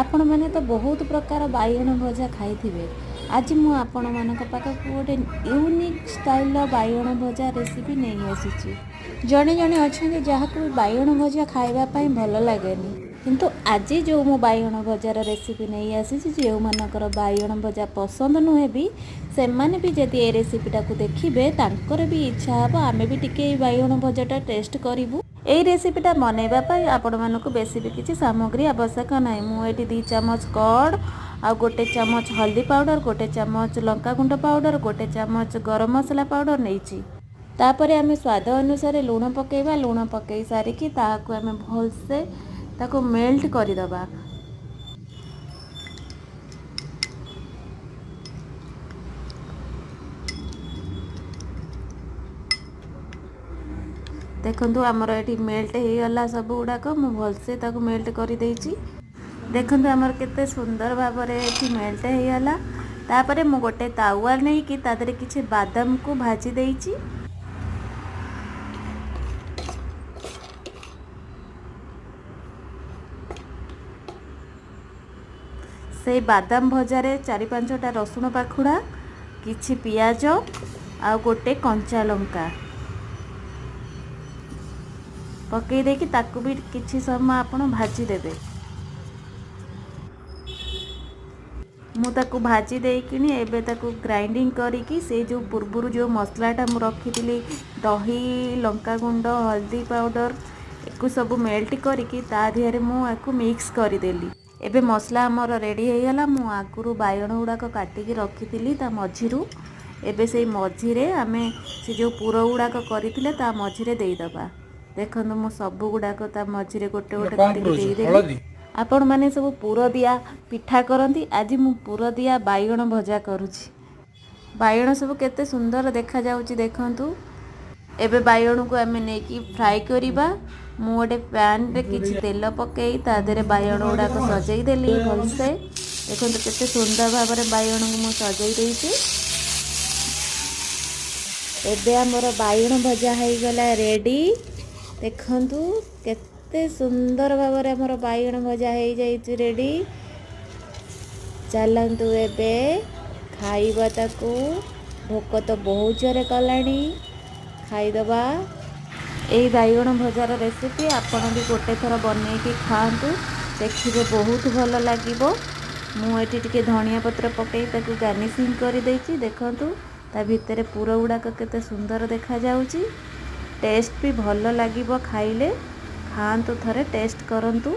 ଆପଣମାନେ ତ ବହୁତ ପ୍ରକାର ବାଇଗଣ ଭଜା ଖାଇଥିବେ। ଆଜି ମୁଁ ଆପଣମାନଙ୍କ ପାଖକୁ ଗୋଟେ ୟୁନିକ୍ ଷ୍ଟାଇଲ୍ର ବାଇଗଣ ଭଜା ରେସିପି ନେଇ ଆସିଛି। ଜଣେ ଜଣେ ଅଛନ୍ତି ଯାହାକୁ ବି ବାଇଗଣ ଭଜା ଖାଇବା ପାଇଁ ଭଲ ଲାଗେନି, କିନ୍ତୁ ଆଜି ଯେଉଁ ମୁଁ ବାଇଗଣ ଭଜାର ରେସିପି ନେଇ ଆସିଛି, ଯେଉଁମାନଙ୍କର ବାଇଗଣ ଭଜା ପସନ୍ଦ ନୁହେଁ ବି, ସେମାନେ ବି ଯଦି ଏ ରେସିପିଟାକୁ ଦେଖିବେ, ତାଙ୍କର ବି ଇଚ୍ଛା ହେବ ଆମେ ବି ଟିକେ ଏଇ ବାଇଗଣ ଭଜାଟା ଟେଷ୍ଟ କରିବୁ। ଏଇ ରେସିପିଟା ବନେଇବା ପାଇଁ ଆପଣମାନଙ୍କୁ ବେଶୀ ବି କିଛି ସାମଗ୍ରୀ ଆବଶ୍ୟକ ନାହିଁ। ମୁଁ ଏଠି 2 ଚାମଚ କର୍ଡ଼ ଆଉ 1 ଚାମଚ ହଳଦୀ ପାଉଡ଼ର, 1 ଚାମଚ ଲଙ୍କାଗୁଣ୍ଡ ପାଉଡ଼ର, 1 ଚାମଚ ଗରମ ମସଲା ପାଉଡ଼ର ନେଇଛି। ତାପରେ ଆମେ ସ୍ୱାଦ ଅନୁସାରେ ଲୁଣ ପକାଇବା। ଲୁଣ ପକାଇ ସାରିକି ତାହାକୁ ଆମେ ଭଲସେ ତାକୁ ମେଲ୍ଟ କରିଦେବା। ଦେଖନ୍ତୁ, ଆମର ଏଠି ମେଲ୍ଟ ହେଇଗଲା ସବୁ ଗୁଡ଼ାକ। ମୁଁ ଭଲସେ ତାକୁ ମେଲ୍ଟ କରିଦେଇଛି। ଦେଖନ୍ତୁ, ଆମର କେତେ ସୁନ୍ଦର ଭାବରେ ଏଠି ମେଲ୍ଟ ହେଇଗଲା। ତାପରେ ମୁଁ ଗୋଟେ ତାୱା ନେଇକି ତା ଦେହରେ କିଛି ବାଦାମକୁ ଭାଜି ଦେଇଛି। ସେଇ ବାଦାମ ଭଜାରେ 4-5ଟା ରସୁଣ ପାଖୁଡ଼ା, କିଛି ପିଆଜ ଆଉ ଗୋଟେ କଞ୍ଚା ଲଙ୍କା ପକାଇ ଦେଇକି ତାକୁ ବି କିଛି ସମୟ ଆପଣ ଭାଜିଦେବେ। ମୁଁ ତାକୁ ଭାଜି ଦେଇକିନି ଏବେ ତାକୁ ଗ୍ରାଇଣ୍ଡିଙ୍ଗ କରିକି ସେଇ ଯେଉଁ ପୂର୍ବରୁ ଯେଉଁ ମସଲାଟା ମୁଁ ରଖିଥିଲି, ଦହି, ଲଙ୍କାଗୁଣ୍ଡ, ହଳଦୀ ପାଉଡ଼ର, ଏକୁ ସବୁ ମେଲ୍ଟ କରିକି ତା ଦେହରେ ମୁଁ ଆକୁ ମିକ୍ସ କରିଦେଲି। ଏବେ ମସଲା ଆମର ରେଡ଼ି ହେଇଗଲା। ମୁଁ ଆଗରୁ ବାଇଗଣ ଗୁଡ଼ାକ କାଟିକି ରଖିଥିଲି ତା ମଝିରୁ। ଏବେ ସେଇ ମଝିରେ ଆମେ ସେ ଯେଉଁ ପୁର ଗୁଡ଼ାକ କରିଥିଲେ, ତା ମଝିରେ ଦେଇଦେବା। ଦେଖନ୍ତୁ, ମୁଁ ସବୁ ଗୁଡ଼ାକ ତା ମଝିରେ ଗୋଟେ ଗୋଟେ କଣ କରିକି ପୁରଉଛୁ? ଦେଇଦେଲି। ହଳଦୀ? ଆପଣମାନେ ସବୁ ପୁର ଦିଆ ପିଠା କରନ୍ତି, ଆଜି ମୁଁ ପୁର ଦିଆ ବାଇଗଣ ଭଜା କରୁଛି। ବାଇଗଣ ସବୁ କେତେ ସୁନ୍ଦର ଦେଖାଯାଉଛି ଦେଖନ୍ତୁ। ଏବେ ବାଇଗଣକୁ ଆମେ ନେଇକି ଫ୍ରାଏ କରିବା। ମୁଁ ଗୋଟେ ପ୍ୟାନ୍ରେ କିଛି ତେଲ ପକାଇ ତା ଦେହରେ ବାଇଗଣ ଗୁଡ଼ାକ ସଜେଇ ଦେଲି ଭଲସେ। ଦେଖନ୍ତୁ, କେତେ ସୁନ୍ଦର ଭାବରେ ବାଇଗଣକୁ ମୁଁ ସଜେଇ ଦେଇଛି। ଏବେ ଆମର ବାଇଗଣ ଭଜା ହେଇଗଲା ରେଡ଼ି। ଦେଖନ୍ତୁ, କେତେ ସୁନ୍ଦର ଭାବରେ ଆମର ବାଇଗଣ ଭଜା ହେଇଯାଇଛି ରେଡ଼ି। ଚାଲନ୍ତୁ ଏବେ ଖାଇବା ତାକୁ। ଭୋକ ତ ବହୁତ ଜୋରେ କଲାଣି, ଖାଇଦେବା। ଏଇ ବାଇଗଣ ଭଜାର ରେସିପି ଆପଣ ବି ଗୋଟେ ଥର ବନେଇକି ଖାଆନ୍ତୁ, ଦେଖିବେ ବହୁତ ଭଲ ଲାଗିବ। ମୁଁ ଏଠି ଟିକେ ଧନିଆ ପତ୍ର ପକାଇ ତାକୁ ଗାର୍ନିସିଂ କରିଦେଇଛି। ଦେଖନ୍ତୁ, ତା ଭିତରେ ପୁର ଗୁଡ଼ାକ କେତେ ସୁନ୍ଦର ଦେଖାଯାଉଛି। ଟେଷ୍ଟ ବି ଭଲ ଲାଗିବ ଖାଇଲେ। ଖାଆନ୍ତୁ, ଥରେ ଟେଷ୍ଟ କରନ୍ତୁ।